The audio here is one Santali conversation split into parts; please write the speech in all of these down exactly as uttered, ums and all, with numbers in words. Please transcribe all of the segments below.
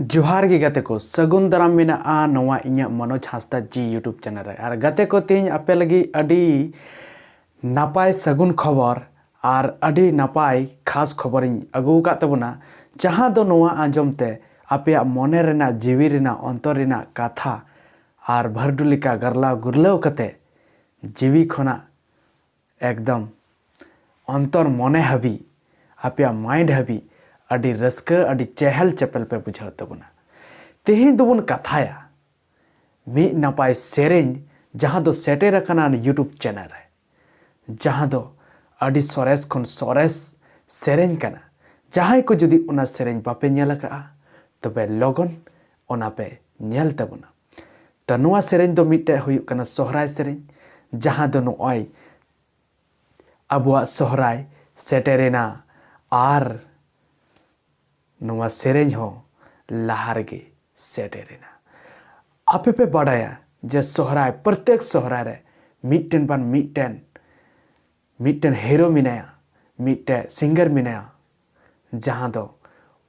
ᱡᱚᱦᱟᱨ ᱜᱮ ᱜᱟᱛᱮ ᱠᱚ, ᱥᱟᱹᱜᱩᱱ ᱫᱟᱨᱟᱢ ᱢᱮᱱᱟᱜᱼᱟ ᱱᱚᱣᱟ ᱤᱧᱟᱹᱜ ᱢᱚᱱᱳᱡᱽ ᱦᱟᱸᱥᱫᱟ ᱡᱤ YouTube ᱪᱮᱱᱮᱞ ᱨᱮ᱾ ᱟᱨ ᱜᱟᱛᱮ ᱠᱚ, ᱛᱮᱦᱮᱧ ᱟᱯᱮ ᱞᱟᱹᱜᱤᱫ ᱟᱹᱰᱤ ᱱᱟᱯᱟᱭ ᱥᱟᱹᱜᱩᱱ ᱠᱷᱚᱵᱚᱨ ᱟᱨ ᱟᱹᱰᱤ ᱱᱟᱯᱟᱭ ᱠᱷᱟᱥ ᱠᱷᱚᱵᱚᱨᱤᱧ ᱟᱹᱜᱩ ᱟᱠᱟᱫ ᱛᱟᱵᱚᱱᱟ, ᱡᱟᱦᱟᱸ ᱫᱚ ᱱᱚᱣᱟ ᱟᱸᱡᱚᱢ ᱛᱮ ᱟᱯᱮᱭᱟᱜ ᱢᱚᱱᱮ ᱨᱮᱱᱟᱜ, ᱡᱤᱣᱤ ᱨᱮᱱᱟᱜ, ᱚᱱᱛᱚᱨ ᱨᱮᱱᱟᱜ ᱠᱟᱛᱷᱟ ᱟᱨ ᱵᱷᱟᱹᱨᱰᱩ ᱞᱮᱠᱟ ᱜᱟᱨᱞᱟᱣ ᱜᱩᱨᱞᱟᱹᱣ ᱠᱟᱛᱮ ᱡᱤᱣᱤ ᱠᱷᱚᱱᱟᱜ ᱮᱠᱫᱚᱢ ᱚᱱᱛᱚᱨ ᱢᱚᱱᱮ ᱦᱟᱹᱵᱤᱡ, ᱟᱯᱮᱭᱟᱜ ᱢᱟᱭᱤᱱᱰ ᱦᱟᱹᱵᱤᱡ ᱟᱹᱰᱤ ᱨᱟᱹᱥᱠᱟᱹ, ᱟᱹᱰᱤ ᱪᱮᱦᱮᱞ ᱪᱮᱯᱮᱞ ᱯᱮ ᱵᱩᱡᱷᱟᱹᱣ ᱛᱟᱵᱚᱱᱟ᱾ ᱛᱮᱦᱮᱧ ᱫᱚᱵᱚᱱ ᱠᱟᱛᱷᱟᱭᱟ ᱢᱤᱫ ᱱᱟᱯᱟᱭ ᱥᱮᱨᱮᱧ, ᱡᱟᱦᱟᱸ ᱫᱚ ᱥᱮᱴᱮᱨ ᱟᱠᱟᱱᱟ YouTube ᱪᱮᱱᱮᱞ ᱨᱮ, ᱡᱟᱦᱟᱸ ᱫᱚ ᱟᱹᱰᱤ ᱥᱚᱨᱮᱥ ᱠᱷᱚᱱ ᱥᱚᱨᱮᱥ ᱥᱮᱨᱮᱧ ᱠᱟᱱᱟ᱾ ᱡᱟᱦᱟᱸᱭ ᱠᱚ ᱡᱩᱫᱤ ᱚᱱᱟ ᱥᱮᱨᱮᱧ ᱵᱟᱯᱮ ᱧᱮᱞ ᱟᱠᱟᱫᱼᱟ, ᱛᱚᱵᱮ ᱞᱚᱜᱚᱱ ᱚᱱᱟ ᱯᱮ ᱧᱮᱞ ᱛᱟᱵᱚᱱᱟ᱾ ᱛᱚ, ᱱᱚᱣᱟ ᱥᱮᱨᱮᱧ ᱫᱚ ᱢᱤᱫᱴᱮᱡ ᱦᱩᱭᱩᱜ ᱠᱟᱱᱟ ᱥᱚᱦᱨᱟᱭ ᱥᱮᱨᱮᱧ, ᱡᱟᱦᱟᱸ ᱫᱚ ᱱᱚᱜᱼᱚᱭ ᱟᱵᱚᱣᱟᱜ ᱥᱚᱦᱨᱟᱭ ᱥᱮᱴᱮᱨᱮᱱᱟ ᱟᱨ ᱱᱚᱣᱟ ᱥᱮᱨᱮᱧ ᱦᱚᱸ ᱞᱟᱦᱟ ᱨᱮᱜᱮ ᱥᱮᱴᱮᱨᱮᱱᱟ᱾ ᱟᱯᱮ ᱯᱮ ᱵᱟᱰᱟᱭᱟ ᱡᱮ ᱥᱚᱦᱨᱟᱭ, ᱯᱨᱚᱛᱮᱠ ᱥᱚᱦᱨᱟᱭ ᱨᱮ ᱢᱤᱫᱴᱮᱱ ᱵᱟᱝ ᱢᱤᱫᱴᱮᱱ, ᱢᱤᱫᱴᱮᱱ ᱦᱤᱨᱳ ᱢᱮᱱᱟᱭᱟ, ᱢᱤᱫᱴᱮᱱ ᱥᱤᱝᱜᱟᱨ ᱢᱮᱱᱟᱭᱟ, ᱡᱟᱦᱟᱸ ᱫᱚ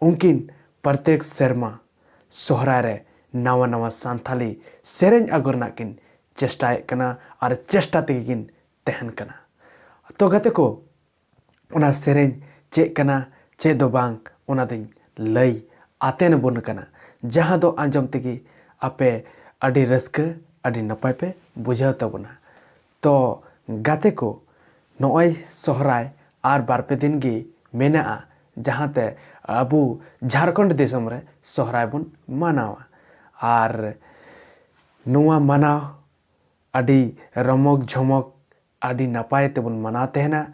ᱩᱱᱠᱤᱱ ᱯᱨᱚᱛᱮᱠ ᱥᱮᱨᱢᱟ ᱥᱚᱦᱨᱟᱭ ᱨᱮ ᱱᱟᱣᱟ ᱱᱟᱣᱟ ᱥᱟᱱᱛᱷᱟᱞᱤ ᱥᱮᱨᱮᱧ ᱟᱹᱜᱩ ᱨᱮᱱᱟᱜ ᱠᱤᱱ ᱪᱮᱥᱴᱟᱭᱮᱫ ᱠᱟᱱᱟ ᱟᱨ ᱪᱮᱥᱴᱟ ᱛᱮᱜᱮ ᱠᱤᱱ ᱛᱟᱦᱮᱱ ᱠᱟᱱᱟ᱾ ᱛᱚ ᱜᱟᱛᱮ ᱠᱚ, ᱚᱱᱟ ᱥᱮᱨᱮᱧ ᱪᱮᱫ ᱠᱟᱱᱟ, ᱪᱮᱫ ᱫᱚ ᱵᱟᱝ, ᱚᱱᱟ ᱫᱚᱧ ᱞᱟᱹᱭ ᱟᱛᱮᱱ ᱟᱵᱚᱱ ᱠᱟᱱᱟ, ᱡᱟᱦᱟᱸ ᱫᱚ ᱟᱸᱡᱚᱢ ᱛᱮᱜᱮ ᱟᱯᱮ ᱟᱹᱰᱤ ᱨᱟᱹᱥᱠᱟᱹ, ᱟᱹᱰᱤ ᱱᱟᱯᱟᱭ ᱯᱮ ᱵᱩᱡᱷᱟᱹᱣ ᱛᱟᱵᱚᱱᱟ᱾ ᱛᱚ ᱜᱟᱛᱮ ᱠᱚ, ᱱᱚᱜᱼᱚᱭ ᱥᱚᱦᱨᱟᱭ ᱟᱨ ᱵᱟᱨ ᱯᱮ ᱫᱤᱱ ᱜᱮ ᱢᱮᱱᱟᱜᱼᱟ, ᱡᱟᱦᱟᱸᱛᱮ ᱟᱵᱚ ᱡᱷᱟᱲᱠᱷᱚᱸᱰ ᱫᱤᱥᱚᱢ ᱨᱮ ᱥᱚᱦᱨᱟᱭ ᱵᱚᱱ ᱢᱟᱱᱟᱣᱟ᱾ ᱟᱨ ᱱᱚᱣᱟ ᱢᱟᱱᱟᱣ ᱟᱹᱰᱤ ᱨᱚᱢᱚᱠ ᱡᱷᱚᱢᱚᱠ, ᱟᱹᱰᱤ ᱱᱟᱯᱟᱭ ᱛᱮᱵᱚᱱ ᱢᱟᱱᱟᱣ ᱛᱟᱦᱮᱱᱟ᱾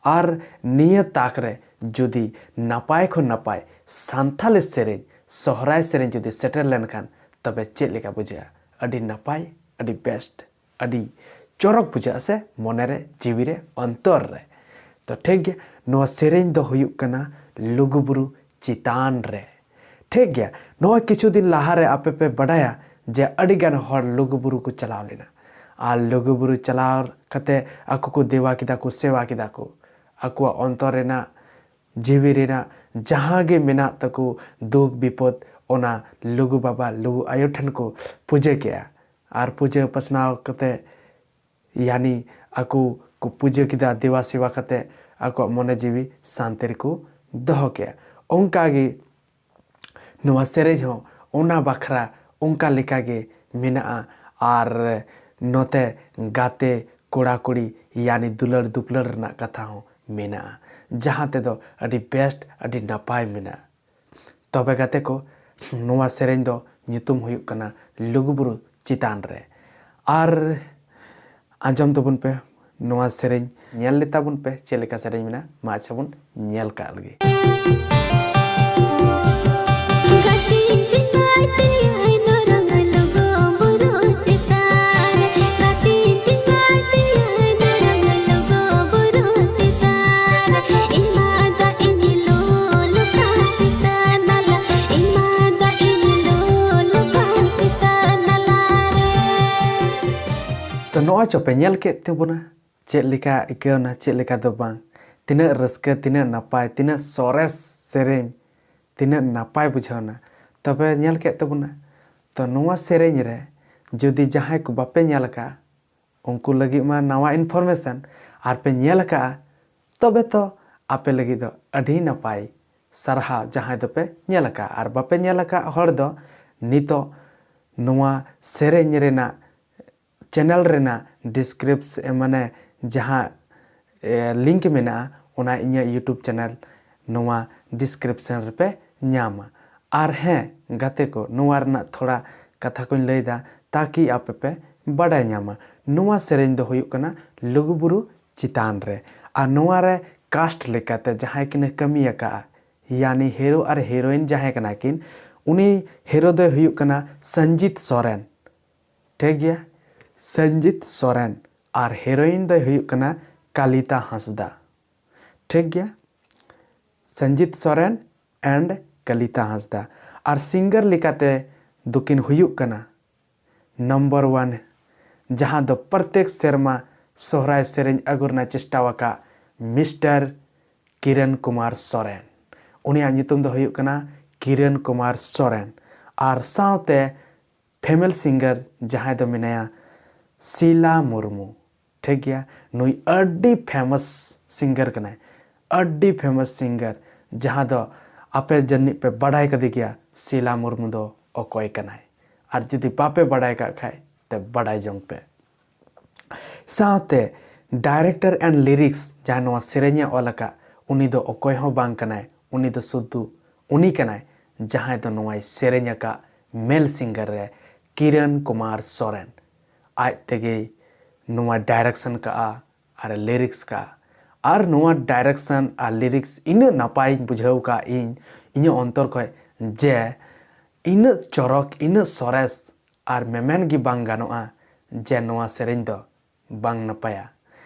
ᱟᱨ ᱱᱤᱭᱟᱹ ᱛᱟᱠ ᱨᱮ ᱡᱩᱫᱤ ᱱᱟᱯᱟᱭ ᱠᱷᱚᱱ ᱱᱟᱯᱟᱭ ᱥᱟᱱᱛᱷᱟᱞᱤ ᱥᱮᱨᱮᱧ, ᱥᱚᱦᱨᱟᱭ ᱥᱮᱨᱮᱧ ᱡᱩᱫᱤ ᱥᱮᱴᱮᱨ ᱞᱮᱱᱠᱷᱟᱱ, ᱛᱚᱵᱮ ᱪᱮᱫ ᱞᱮᱠᱟ ᱵᱩᱡᱷᱟᱹᱜᱼᱟ? ᱟᱹᱰᱤ ᱱᱟᱯᱟᱭ, ᱟᱹᱰᱤ ᱵᱮᱥᱴ, ᱟᱹᱰᱤ ᱪᱚᱨᱚᱠ ᱵᱩᱡᱷᱟᱹᱜᱼᱟ ᱥᱮ, ᱢᱚᱱᱮ ᱨᱮ, ᱡᱤᱣᱤ ᱨᱮ, ᱚᱱᱛᱚᱨ ᱨᱮ᱾ ᱛᱚ ᱴᱷᱤᱠ ᱜᱮᱭᱟ, ᱱᱚᱣᱟ ᱥᱮᱨᱮᱧ ᱫᱚ ᱦᱩᱭᱩᱜ ᱠᱟᱱᱟ ᱞᱩᱜᱩᱵᱩᱨᱩ ᱪᱮᱛᱟᱱ ᱨᱮ᱾ ᱴᱷᱤᱠ ᱜᱮᱭᱟ, ᱱᱚᱣᱟ ᱠᱤᱪᱷᱩ ᱫᱤᱱ ᱞᱟᱦᱟ ᱨᱮ ᱟᱯᱮ ᱯᱮ ᱵᱟᱰᱟᱭᱟ ᱡᱮ ᱟᱹᱰᱤ ᱜᱟᱱ ᱦᱚᱲ ᱞᱩᱜᱩᱵᱩᱨᱩ ᱠᱚ ᱪᱟᱞᱟᱣ ᱞᱮᱱᱟ᱾ ᱟᱨ ᱞᱩᱜᱩᱵᱩᱨᱩ ᱪᱟᱞᱟᱣ ᱠᱟᱛᱮ ᱟᱠᱚ ᱠᱚ ᱫᱮᱣᱟ ᱠᱮᱫᱟ ᱠᱚ, ᱥᱮᱣᱟ ᱠᱮᱫᱟ ᱠᱚ᱾ ᱟᱠᱚᱣᱟᱜ ᱚᱱᱛᱚᱨ ᱨᱮᱱᱟᱜ, ᱡᱤᱣᱤ ᱨᱮᱱᱟᱜ ᱡᱟᱦᱟᱸ ᱜᱮ ᱢᱮᱱᱟᱜ ᱛᱟᱠᱚ ᱫᱩᱠ ᱵᱤᱯᱚᱫ, ᱚᱱᱟ ᱞᱩᱜᱩ ᱵᱟᱵᱟ ᱞᱩᱜᱩ ᱟᱭᱳ ᱴᱷᱮᱱ ᱠᱚ ᱯᱩᱡᱟᱹ ᱠᱮᱜᱼᱟ᱾ ᱟᱨ ᱯᱩᱡᱟᱹ ᱯᱟᱥᱱᱟᱣ ᱠᱟᱛᱮ, ᱭᱟᱱᱤ ᱟᱠᱚ ᱠᱚ ᱯᱩᱡᱟᱹ ᱠᱮᱫᱟ, ᱫᱮᱵᱟ ᱥᱮᱵᱟ ᱠᱟᱛᱮ ᱟᱠᱚᱣᱟᱜ ᱢᱚᱱᱮ ᱡᱤᱣᱤ ᱥᱟᱱᱛᱤ ᱨᱮᱠᱚ ᱫᱚᱦᱚ ᱠᱮᱜᱼᱟ᱾ ᱚᱱᱠᱟ ᱜᱮ ᱱᱚᱣᱟ ᱥᱮᱨᱮᱧ ᱦᱚᱸ ᱚᱱᱟ ᱵᱟᱠᱷᱨᱟ ᱚᱱᱠᱟ ᱞᱮᱠᱟ ᱜᱮ ᱢᱮᱱᱟᱜᱼᱟ᱾ ᱟᱨ ᱱᱚᱛᱮ ᱜᱟᱛᱮ ᱠᱚᱲᱟ ᱠᱩᱲᱤ, ᱭᱟᱱᱤ ᱫᱩᱞᱟᱹᱲ ᱫᱩᱯᱞᱟᱹᱲ ᱨᱮᱱᱟᱜ ᱠᱟᱛᱷᱟ ᱦᱚᱸ ᱢᱮᱱᱟᱜᱼᱟ, ᱡᱟᱦᱟᱸ ᱛᱮᱫᱚ ᱟᱹᱰᱤ ᱵᱮᱥᱴ, ᱟᱹᱰᱤ ᱱᱟᱯᱟᱭ ᱢᱮᱱᱟᱜᱼᱟ᱾ ᱛᱚᱵᱮ ᱜᱟᱛᱮ ᱠᱚ, ᱱᱚᱣᱟ ᱥᱮᱨᱮᱧ ᱫᱚ ᱧᱩᱛᱩᱢ ᱦᱩᱭᱩᱜ ᱠᱟᱱᱟ ᱞᱩᱜᱩᱵᱩᱨᱩ ᱪᱮᱛᱟᱱ ᱨᱮ᱾ ᱟᱨ ᱟᱸᱡᱚᱢ ᱛᱟᱵᱚᱱ ᱯᱮ ᱱᱚᱣᱟ ᱥᱮᱨᱮᱧ, ᱧᱮᱞ ᱞᱮ ᱛᱟᱵᱚᱱ ᱯᱮ ᱪᱮᱫ ᱞᱮᱠᱟ ᱥᱮᱨᱮᱧ ᱢᱮᱱᱟᱜᱼᱟ᱾ ᱢᱟ ᱟᱪᱪᱷᱟ ᱵᱚᱱ ᱧᱮᱞ ᱠᱟᱜ ᱞᱮᱜᱮ᱾ ᱜᱟᱛᱮ ᱯᱮ ᱜᱟᱛᱮ ᱦᱟᱭ ᱱᱚᱨᱚᱝ ᱞᱩᱜᱩ ᱵᱩᱨᱩ ᱪᱮᱛᱟᱱ ᱨᱮ, ᱜᱟᱛᱮ ᱯᱮ ᱜᱟᱛᱮ ᱦᱟᱭ ᱱᱚᱨᱚᱝ ᱞᱩᱜᱩ ᱵᱩᱨᱩ ᱪᱮᱛᱟᱱ ᱨᱮ, ᱤᱧ ᱢᱟ ᱫᱟᱜ ᱤᱧ ᱞᱩ ᱞᱩᱠᱟ ᱥᱤᱛᱟᱹ ᱱᱟᱞᱟ, ᱤᱧ ᱢᱟ ᱫᱟᱜ ᱤᱧ ᱞᱩ ᱞᱩᱠᱟ ᱥᱤᱛᱟᱹ ᱱᱟᱞᱟ ᱨᱮ᱾ ᱛᱚ ᱱᱚᱜᱼᱚᱭ ᱪᱚᱯᱮ ᱧᱮᱞ ᱠᱮᱫ ᱛᱟᱵᱚᱱᱟ, ᱪᱮᱫ ᱞᱮᱠᱟ ᱟᱹᱭᱠᱟᱹᱣᱱᱟ, ᱪᱮᱫ ᱞᱮᱠᱟ ᱫᱚ ᱵᱟᱝ, ᱛᱤᱱᱟᱹᱜ ᱨᱟᱹᱥᱠᱟᱹ, ᱛᱤᱱᱟᱹᱜ ᱱᱟᱯᱟᱭ, ᱛᱤᱱᱟᱹᱜ ᱥᱚᱨᱮᱥ ᱥᱮᱨᱮᱧ, ᱛᱤᱱᱟᱹᱜ ᱱᱟᱯᱟᱭ ᱵᱩᱡᱷᱟᱹᱣᱱᱟ᱾ ᱛᱚᱵᱮ ᱧᱮᱞ ᱠᱮᱫ ᱛᱟᱵᱚᱱᱟ, ᱛᱚ ᱱᱚᱣᱟ ᱥᱮᱨᱮᱧ ᱨᱮ ᱡᱩᱫᱤ ᱡᱟᱦᱟᱸᱭ ᱠᱚ ᱵᱟᱯᱮ ᱧᱮᱞ ᱟᱠᱟᱫᱼᱟ, ᱩᱱᱠᱩ ᱞᱟᱹᱜᱤᱫ ᱢᱟ ᱱᱟᱣᱟ information, ᱟᱨ ᱯᱮ ᱧᱮᱞ ᱟᱠᱟᱫᱼᱟ, ᱛᱚᱵᱮ ᱛᱚ ᱟᱯᱮ ᱞᱟᱹᱜᱤᱫ ᱫᱚ ᱟᱹᱰᱤ ᱱᱟᱯᱟᱭ ᱥᱟᱨᱦᱟᱣ, ᱡᱟᱦᱟᱸᱭ ᱫᱚᱯᱮ ᱧᱮᱞ ᱟᱠᱟᱫᱼᱟ᱾ ᱟᱨ ᱵᱟᱯᱮ ᱧᱮᱞ ᱟᱠᱟᱫ ᱦᱚᱲ ᱫᱚ ᱱᱤᱛᱚᱜ ᱱᱚᱣᱟ ᱥᱮᱨᱮᱧ ᱨᱮᱱᱟᱜ channel ᱨᱮᱱᱟᱜ description, ᱢᱟᱱᱮ ᱡᱟᱦᱟᱸ, ᱮ, link ᱢᱮᱱᱟᱜᱼᱟ, ᱚᱱᱟ ᱤᱧᱟᱹᱜ YouTube channel ᱱᱚᱣᱟ description ᱨᱮᱯᱮ ᱧᱟᱢᱟ᱾ ᱟᱨ ᱦᱮᱸ ᱜᱟᱛᱮ ᱠᱚ, ᱱᱚᱣᱟ ᱨᱮᱱᱟᱜ ᱛᱷᱚᱲᱟ ᱠᱟᱛᱷᱟ ᱠᱚᱧ ᱞᱟᱹᱭᱫᱟ, ᱛᱟᱠᱤ ᱟᱯᱮ ᱯᱮ ᱵᱟᱰᱟᱭ ᱧᱟᱢᱟ᱾ ᱱᱚᱣᱟ ᱥᱮᱨᱮᱧ ᱫᱚ ᱦᱩᱭᱩᱜ ᱠᱟᱱᱟ ᱞᱩᱜᱩᱵᱩᱨᱩ ᱪᱮᱛᱟᱱ ᱨᱮ᱾ ᱟᱨ ᱱᱚᱣᱟ ᱨᱮ cast ᱞᱮᱠᱟᱛᱮ ᱡᱟᱦᱟᱸᱭ ᱠᱤᱱ ᱠᱟᱹᱢᱤ ᱟᱠᱟᱫᱼᱟ, ᱭᱟᱱᱤ hero ᱟᱨ heroine ᱡᱟᱦᱟᱸᱭ ᱠᱟᱱᱟ ᱠᱤᱱ, ᱩᱱᱤ hero ᱫᱚᱭ ᱦᱩᱭᱩᱜ ᱠᱟᱱᱟ ᱥᱚᱧᱡᱤᱛ ᱥᱚᱨᱮᱱ᱾ ᱴᱷᱤᱠ ᱜᱮᱭᱟ, ᱥᱚᱧᱡᱤᱛ ᱥᱚᱨᱮᱱ᱾ ᱟᱨ heroine ᱫᱚᱭ ᱦᱩᱭᱩᱜ ᱠᱟᱱᱟ ᱠᱟᱞᱤᱛᱟ ᱦᱟᱸᱥᱫᱟ᱾ ᱴᱷᱤᱠ ᱜᱮᱭᱟ, Sanjit Soren and ᱠᱟᱞᱤᱛᱟ Hansda. R singer ᱞᱮᱠᱟᱛᱮ ᱫᱚᱠᱤᱱ ᱦᱩᱭᱩᱜ ᱠᱟᱱᱟ number one, ᱡᱟᱦᱟᱸ ᱫᱚ ᱯᱨᱚᱛᱮᱠ ᱥᱮᱨᱢᱟ ᱥᱚᱦᱨᱟᱭ ᱥᱮᱨᱮᱧ ᱟᱹᱜᱩ ᱨᱮᱱᱟᱜ ᱪᱮᱥᱴᱟ ᱟᱠᱟᱫ Mister ᱠᱤᱨᱚᱱ ᱠᱩᱢᱟᱨ ᱥᱚᱨᱮᱱ᱾ ᱩᱱᱤᱭᱟᱜ ᱧᱩᱛᱩᱢ ᱫᱚ ᱦᱩᱭᱩᱜ ᱠᱟᱱᱟ ᱠᱤᱨᱚᱱ ᱠᱩᱢᱟᱨ ᱥᱚᱨᱮᱱ, ᱟᱨ ᱥᱟᱶᱛᱮ female singer ᱡᱟᱦᱟᱸᱭ ᱫᱚ ᱢᱮᱱᱟᱭᱟ ᱥᱤᱞᱟ ᱢᱩᱨᱢᱩ᱾ ᱴᱷᱤᱠ ᱜᱮᱭᱟ, ᱱᱩᱭ ᱟᱹᱰᱤ famous singer ᱠᱟᱱᱟᱭ, ᱟᱹᱰᱤ famous singer, ᱡᱟᱦᱟᱸ ᱫᱚ ᱟᱯᱮ ᱡᱟᱹᱱᱤᱡ ᱯᱮ ᱵᱟᱰᱟᱭ ᱠᱟᱫᱮ ᱜᱮᱭᱟ ᱥᱤᱞᱟ ᱢᱩᱨᱢᱩ ᱫᱚ ᱚᱠᱚᱭ ᱠᱟᱱᱟᱭ, ᱟᱨ ᱡᱩᱫᱤ ᱵᱟᱯᱮ ᱵᱟᱰᱟᱭ ᱠᱟᱜ ᱠᱷᱟᱡ ᱛᱮ ᱵᱟᱰᱟᱭ ᱡᱚᱝ ᱯᱮ᱾ ᱥᱟᱶᱛᱮ director and lyrics ᱡᱟᱦᱟᱸᱭ ᱱᱚᱣᱟ ᱥᱮᱨᱮᱧᱮ ᱚᱞ ᱟᱠᱟᱫ, ᱩᱱᱤ ᱫᱚ ᱚᱠᱚᱭ ᱦᱚᱸ ᱵᱟᱝ ᱠᱟᱱᱟᱭ, ᱩᱱᱤ ᱫᱚ ᱥᱩᱫᱷᱩ ᱩᱱᱤ ᱠᱟᱱᱟᱭ ᱡᱟᱦᱟᱸᱭ ᱫᱚ ᱱᱚᱣᱟᱭ ᱥᱮᱨᱮᱧ ᱟᱠᱟᱫ male singer ᱨᱮ ᱠᱤᱨᱚᱱ ᱠᱩᱢᱟᱨ ᱥᱚᱨᱮᱱ᱾ ᱟᱡ ᱛᱮᱜᱮᱭ ᱱᱚᱣᱟ direction ᱠᱟᱜᱼᱟ ᱟᱨ lyrics ᱠᱟᱜᱼᱟ᱾ ᱟᱨ ᱱᱚᱣᱟ direction ᱟᱨ lyrics ᱤᱱᱟᱹᱜ ᱱᱟᱯᱟᱭᱤᱧ ᱵᱩᱡᱷᱟᱹᱣ ᱠᱟᱜ ᱤᱧ, ᱤᱧᱟᱹᱜ ᱚᱱᱛᱚᱨ ᱠᱷᱚᱡ, ᱡᱮ ᱤᱱᱟᱹᱜ ᱪᱚᱨᱚᱠ, ᱤᱱᱟᱹᱜ ᱥᱚᱨᱮᱥ ᱟᱨ ᱢᱮᱢᱮᱱ ᱜᱮ ᱵᱟᱝ ᱜᱟᱱᱚᱜᱼᱟ ᱡᱮ ᱱᱚᱣᱟ ᱥᱮᱨᱮᱧ ᱫᱚ ᱵᱟᱝ ᱱᱟᱯᱟᱭᱟ᱾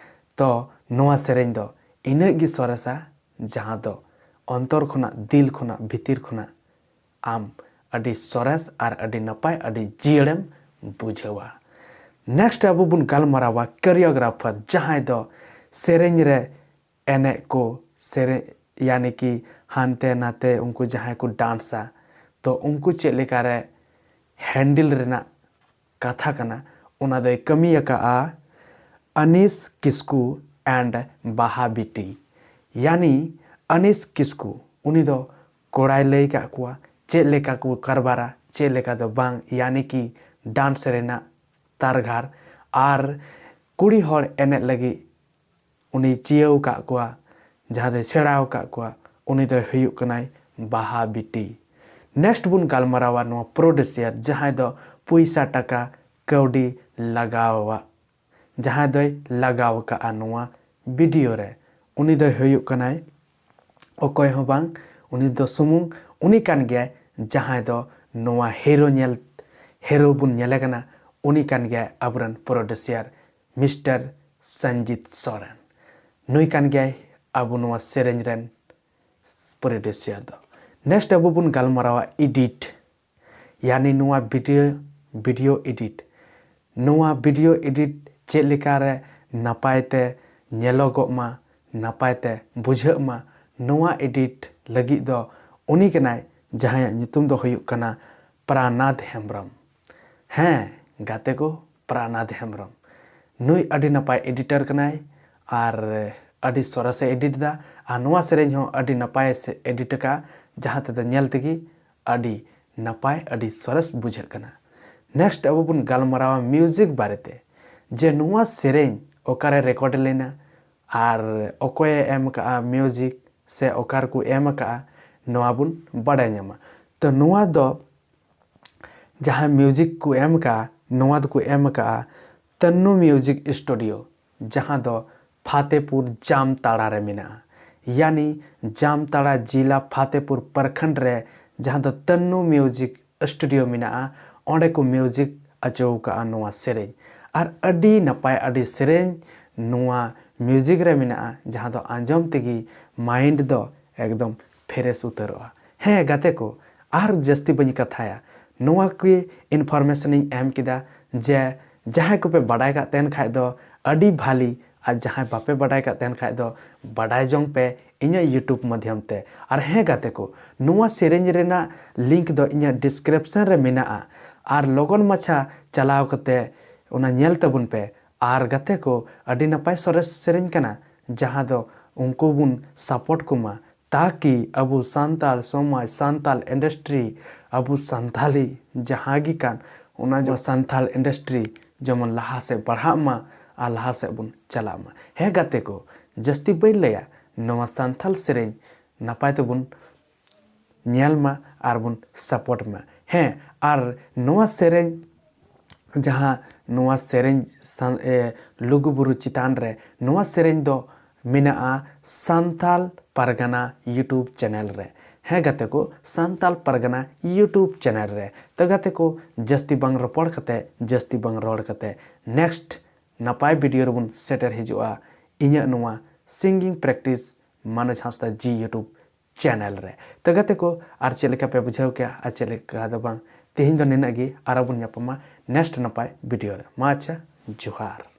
ᱛᱚ ᱱᱚᱣᱟ ᱥᱮᱨᱮᱧ ᱫᱚ ᱤᱱᱟᱹᱜ ᱜᱮ ᱥᱚᱨᱮᱥᱟ, ᱡᱟᱦᱟᱸ ᱫᱚ ᱚᱱᱛᱚᱨ ᱠᱷᱚᱱᱟᱜ, ᱫᱤᱞ ᱠᱷᱚᱱᱟᱜ, ᱵᱷᱤᱛᱤᱨ ᱠᱷᱚᱱᱟᱜ ᱟᱢ ᱟᱹᱰᱤ ᱥᱚᱨᱮᱥ ᱟᱨ ᱟᱹᱰᱤ ᱱᱟᱯᱟᱭ, ᱟᱹᱰᱤ ᱡᱤᱭᱟᱹᱲᱮᱢ ᱵᱩᱡᱷᱟᱹᱣᱟ᱾ Next ᱟᱵᱚ ᱵᱚᱱ ᱜᱟᱞᱢᱟᱨᱟᱣᱟ choreographer, ᱡᱟᱦᱟᱸᱭ ᱫᱚ ᱥᱮᱨᱮᱧ ᱨᱮ ᱮᱱᱮᱡ ᱠᱚ, ᱥᱮᱨᱮᱧ, ᱭᱟᱱᱤ ᱠᱤ ᱦᱟᱱᱛᱮ ᱱᱟᱛᱮ ᱩᱱᱠᱩ ᱡᱟᱦᱟᱸᱭ ᱠᱚ danceᱟ, ᱛᱚ ᱩᱱᱠᱩ ᱪᱮᱫ ᱞᱮᱠᱟᱨᱮ handle ᱨᱮᱱᱟᱜ ᱠᱟᱛᱷᱟ ᱠᱟᱱᱟ, ᱚᱱᱟ ᱫᱚᱭ ᱠᱟᱹᱢᱤ ᱟᱠᱟᱫᱼᱟ ᱟᱱᱤᱥ ᱠᱤᱥᱠᱩ and ᱵᱟᱦᱟ ᱵᱤᱴᱤ᱾ ᱭᱟᱱᱤ ᱟᱱᱤᱥ ᱠᱤᱥᱠᱩ, ᱩᱱᱤ ᱫᱚ ᱠᱚᱲᱟᱭ ᱞᱟᱹᱭ ᱠᱟᱜ ᱠᱚᱣᱟ ᱪᱮᱫ ᱞᱮᱠᱟ ᱠᱚ ᱠᱟᱨᱵᱟᱨᱟ, ᱪᱮᱫ ᱞᱮᱠᱟ ᱫᱚ ᱵᱟᱝ, ᱭᱟᱱᱤ ᱠᱤ dance ᱨᱮᱱᱟᱜ ᱛᱟᱨᱜᱷᱟᱨ᱾ ᱟᱨ ᱠᱩᱲᱤ ᱦᱚᱲ ᱮᱱᱮᱡ ᱞᱟᱹᱜᱤᱫ ᱩᱱᱤ ᱪᱤᱭᱟᱹᱣ ᱟᱠᱟᱫ ᱠᱚᱣᱟ, ᱡᱟᱦᱟᱸ ᱫᱚᱭ ᱥᱮᱬᱟᱣ ᱟᱠᱟᱫ ᱠᱚᱣᱟ, ᱩᱱᱤ ᱫᱚᱭ ᱦᱩᱭᱩᱜ ᱠᱟᱱᱟᱭ ᱵᱟᱦᱟ ᱵᱤᱴᱤ᱾ Next ᱵᱚᱱ ᱜᱟᱞᱢᱟᱨᱟᱣᱟ ᱱᱚᱣᱟ producer, ᱡᱟᱦᱟᱸᱭ ᱫᱚ ᱯᱚᱭᱥᱟ ᱴᱟᱠᱟ ᱠᱟᱹᱣᱰᱤ ᱞᱟᱜᱟᱣᱟ, ᱡᱟᱦᱟᱸᱭ ᱫᱚᱭ ᱞᱟᱜᱟᱣ ᱟᱠᱟᱫᱼᱟ ᱱᱚᱣᱟ video ᱨᱮ, ᱩᱱᱤ ᱫᱚᱭ ᱦᱩᱭᱩᱜ ᱠᱟᱱᱟᱭ ᱚᱠᱚᱭ ᱦᱚᱸ ᱵᱟᱝ, ᱩᱱᱤ ᱫᱚ ᱥᱩᱢᱩᱝ ᱩᱱᱤ ᱠᱟᱱ ᱜᱮᱭᱟᱭ ᱡᱟᱦᱟᱸᱭ ᱫᱚ ᱱᱚᱣᱟ hero ᱧᱮᱞ, hero ᱵᱚᱱ ᱧᱮᱞᱮ ᱠᱟᱱᱟ, ᱩᱱᱤ ᱠᱟᱱ ᱜᱮᱭᱟᱭ ᱟᱵᱚᱨᱮᱱ producer Mister ᱥᱚᱧᱡᱤᱛ ᱥᱚᱨᱮᱱ᱾ ᱱᱩᱭ ᱠᱟᱱ ᱜᱮᱭᱟᱭ ᱟᱵᱚ ᱱᱚᱣᱟ ᱥᱮᱨᱮᱧ ᱨᱮᱱ producer ᱫᱚ᱾ Next ᱟᱵᱚ ᱵᱚᱱ ᱜᱟᱞᱢᱟᱨᱟᱣᱟ edit, ᱭᱟᱱᱤ ᱱᱚᱣᱟ video, video edit᱾ ᱱᱚᱣᱟ video edit ᱪᱮᱫ ᱞᱮᱠᱟᱨᱮ ᱱᱟᱯᱟᱭ ᱛᱮ ᱧᱮᱞᱚᱜᱚᱜ ᱢᱟ, ᱱᱟᱯᱟᱭ ᱛᱮ ᱵᱩᱡᱷᱟᱹᱜ ᱢᱟ, ᱱᱚᱣᱟ edit ᱞᱟᱹᱜᱤᱫ ᱫᱚ ᱩᱱᱤ ᱠᱟᱱᱟᱭ ᱡᱟᱦᱟᱸᱭᱟᱜ ᱧᱩᱛᱩᱢ ᱫᱚ ᱦᱩᱭᱩᱜ ᱠᱟᱱᱟ ᱯᱨᱟᱱᱟᱫᱷ ᱦᱮᱢᱵᱨᱚᱢ᱾ ᱦᱮᱸ ᱜᱟᱛᱮ ᱠᱚ, ᱯᱨᱟᱱᱟᱫᱷ ᱦᱮᱢᱵᱨᱚᱢ ᱱᱩᱭ ᱟᱹᱰᱤ ᱱᱟᱯᱟᱭ editor ᱠᱟᱱᱟᱭ ᱟᱨ ᱟᱹᱰᱤ ᱥᱚᱨᱮᱥᱮ edit ᱫᱟ᱾ ᱟᱨ ᱱᱚᱣᱟ ᱥᱮᱨᱮᱧ ᱦᱚᱸ ᱟᱹᱰᱤ ᱱᱟᱯᱟᱭ ᱥᱮ edit ᱟᱠᱟᱫᱼᱟ, ᱡᱟᱦᱟᱸ ᱛᱮᱫᱚ ᱧᱮᱞ ᱛᱮᱜᱮ ᱟᱹᱰᱤ ᱱᱟᱯᱟᱭ, ᱟᱹᱰᱤ ᱥᱚᱨᱮᱥ ᱵᱩᱡᱷᱟᱹᱜ ᱠᱟᱱᱟ᱾ Next ᱟᱵᱚ ᱵᱚᱱ ᱜᱟᱞᱢᱟᱨᱟᱣᱟ music ᱵᱟᱨᱮᱛᱮ, ᱡᱮ ᱱᱚᱣᱟ ᱥᱮᱨᱮᱧ ᱚᱠᱟᱨᱮ record ᱞᱮᱱᱟ ᱟᱨ ᱚᱠᱚᱭᱮ ᱮᱢ ᱟᱠᱟᱫᱼᱟ music ᱥᱮ ᱚᱠᱟ ᱨᱮᱠᱚ ᱮᱢ ᱟᱠᱟᱫᱼᱟ, ᱱᱚᱣᱟ ᱵᱚᱱ ᱵᱟᱰᱟᱭ ᱧᱟᱢᱟ᱾ ᱛᱚ ᱱᱚᱣᱟ ᱫᱚ ᱡᱟᱦᱟᱸ music ᱠᱚ ᱮᱢ ᱟᱠᱟᱫᱼᱟ, ᱱᱚᱣᱟ ᱫᱚᱠᱚ ᱮᱢ ᱟᱠᱟᱫᱼᱟ ᱛᱟᱱᱱᱩ Music Studio, ᱡᱟᱦᱟᱸ ᱫᱚ ᱯᱷᱟᱛᱮᱯᱩᱨ ᱡᱟᱢᱛᱟᱲᱟ ᱨᱮ ᱢᱮᱱᱟᱜᱼᱟ᱾ ᱭᱟᱱᱤ ᱡᱟᱢᱛᱟᱲᱟ ᱡᱤᱞᱟ ᱯᱷᱟᱛᱮᱯᱩᱨ ᱯᱨᱚᱠᱷᱚᱸᱰ ᱨᱮ ᱡᱟᱦᱟᱸ ᱫᱚ ᱛᱟᱱᱱᱩ Music Studio ᱢᱮᱱᱟᱜᱼᱟ, ᱚᱸᱰᱮ ᱠᱚ music ᱚᱪᱚ ᱟᱠᱟᱫᱼᱟ ᱱᱚᱣᱟ ᱥᱮᱨᱮᱧ᱾ ᱟᱨ ᱟᱹᱰᱤ ᱱᱟᱯᱟᱭ, ᱟᱹᱰᱤ ᱥᱮᱨᱮᱧ ᱱᱚᱣᱟ music ᱨᱮ ᱢᱮᱱᱟᱜᱼᱟ, ᱡᱟᱦᱟᱸ ᱫᱚ ᱟᱸᱡᱚᱢ ᱛᱮᱜᱮ mind ᱫᱚ ᱮᱠᱫᱚᱢ fresh ᱩᱛᱟᱹᱨᱚᱜᱼᱟ᱾ ᱦᱮᱸ ᱜᱟᱛᱮ ᱠᱚ, ᱟᱨ ᱡᱟᱹᱥᱛᱤ ᱵᱟᱹᱧ ᱠᱟᱛᱷᱟᱭᱟ, ᱱᱚᱣᱟ ᱠᱚ information ᱤᱧ ᱮᱢ ᱠᱮᱫᱟ ᱡᱮ ᱡᱟᱦᱟᱸᱭ ᱠᱚᱯᱮ ᱵᱟᱰᱟᱭ ᱠᱟᱜ ᱛᱟᱦᱮᱱ ᱠᱷᱟᱡ ᱫᱚ ᱟᱹᱰᱤ ᱵᱷᱟᱞᱤ, ᱟᱨ ᱡᱟᱦᱟᱸᱭ ᱵᱟᱯᱮ ᱵᱟᱰᱟᱭ ᱠᱟᱜ ᱛᱟᱦᱮᱱ ᱠᱷᱟᱡ ᱫᱚ ᱵᱟᱰᱟᱭ ᱡᱚᱝ ᱯᱮ ᱤᱧᱟᱹᱜ YouTube ᱢᱟᱫᱽᱫᱷᱚᱢ ᱛᱮ᱾ ᱟᱨ ᱦᱮᱸ ᱜᱟᱛᱮ ᱠᱚ, ᱱᱚᱣᱟ ᱥᱮᱨᱮᱧ ᱨᱮᱱᱟᱜ link ᱫᱚ ᱤᱧᱟᱹᱜ description ᱨᱮ ᱢᱮᱱᱟᱜᱼᱟ, ᱟᱨ ᱞᱚᱜᱚᱱ ᱢᱟᱪᱷᱟ ᱪᱟᱞᱟᱣ ᱠᱟᱛᱮ ᱚᱱᱟ ᱧᱮᱞ ᱛᱟᱵᱚᱱ ᱯᱮ᱾ ᱟᱨ ᱜᱟᱛᱮ ᱠᱚ, ᱟᱹᱰᱤ ᱱᱟᱯᱟᱭ ᱥᱚᱨᱮᱥ ᱥᱮᱨᱮᱧ ᱠᱟᱱᱟ, ᱡᱟᱦᱟᱸ ᱫᱚ ᱩᱱᱠᱩ ᱵᱚᱱ support ᱠᱚᱢᱟ, ᱛᱟᱠᱤ ᱟᱵᱚ ᱥᱟᱱᱛᱟᱲ ᱥᱚᱢᱟᱡᱽ, ᱥᱟᱱᱛᱟᱲ industry, ᱟᱵᱚ ᱥᱟᱱᱛᱟᱞᱤ ᱡᱟᱦᱟᱸ ᱜᱮ ᱠᱟᱱ, ᱚᱱᱟ ᱡᱚ ᱥᱟᱱᱛᱟᱲ industry ᱡᱮᱢᱚᱱ ᱞᱟᱦᱟ ᱥᱮᱫ ᱵᱟᱲᱦᱟᱜ ᱢᱟ ᱟᱨ ᱞᱟᱦᱟ ᱥᱮᱫ ᱵᱚᱱ ᱪᱟᱞᱟᱜ ᱢᱟ᱾ ᱦᱮᱸ ᱜᱟᱛᱮ ᱠᱚ, ᱡᱟᱹᱥᱛᱤ ᱵᱟᱹᱧ ᱞᱟᱹᱭᱟ, ᱱᱚᱣᱟ ᱥᱟᱱᱛᱟᱲ ᱥᱮᱨᱮᱧ ᱱᱟᱯᱟᱭ ᱛᱮᱵᱚᱱ ᱧᱮᱞ ᱢᱟ ᱟᱨ ᱵᱚᱱ support ᱢᱟ᱾ ᱦᱮᱸ, ᱟᱨ ᱱᱚᱣᱟ ᱥᱮᱨᱮᱧ ᱡᱟᱦᱟᱸ ᱱᱚᱣᱟ ᱥᱮᱨᱮᱧ ᱥᱟᱱ-, ᱮ, ᱞᱩᱜᱩᱵᱩᱨᱩ ᱪᱮᱛᱟᱱ ᱨᱮ, ᱱᱚᱣᱟ ᱥᱮᱨᱮᱧ ᱫᱚ ᱢᱮᱱᱟᱜᱼᱟ ᱥᱟᱱᱛᱟᱞ ᱯᱟᱨᱜᱟᱱᱟ YouTube channel ᱨᱮ᱾ ᱦᱮᱸ ᱜᱟᱛᱮ ᱠᱚ, ᱥᱟᱱᱛᱟᱞ ᱯᱟᱨᱜᱟᱱᱟ YouTube channel ᱨᱮ᱾ ᱛᱚ ᱜᱟᱛᱮ ᱠᱚ, ᱡᱟᱹᱥᱛᱤ ᱵᱟᱝ ᱨᱚᱯᱚᱲ ᱠᱟᱛᱮ, ᱡᱟᱹᱥᱛᱤ ᱵᱟᱝ ᱨᱚᱲ ᱠᱟᱛᱮ, next ᱱᱟᱯᱟᱭ video ᱨᱮᱵᱚᱱ ᱥᱮᱴᱮᱨ ᱦᱤᱡᱩᱜᱼᱟ ᱤᱧᱟᱹᱜ ᱱᱚᱣᱟ singing practice ᱢᱟᱱᱚᱡᱽ ᱦᱟᱸᱥᱫᱟ ᱡᱤ YouTube channel ᱨᱮ᱾ ᱛᱚ ᱜᱟᱛᱮ ᱠᱚ, ᱟᱨ ᱪᱮᱫ ᱞᱮᱠᱟ ᱯᱮ ᱵᱩᱡᱷᱟᱹᱣ ᱠᱮᱜᱼᱟ ᱟᱨ ᱪᱮᱫ ᱞᱮᱠᱟ ᱫᱚ ᱵᱟᱝ, ᱛᱮᱦᱮᱧ ᱫᱚ ᱱᱤᱱᱟᱹᱜ ᱜᱮ, ᱟᱨᱚ ᱵᱚᱱ ᱧᱟᱯᱟᱢᱟ next ᱱᱟᱯᱟᱭ video ᱨᱮ᱾ ᱢᱟ ᱟᱪᱪᱷᱟ, ᱡᱚᱦᱟᱨ᱾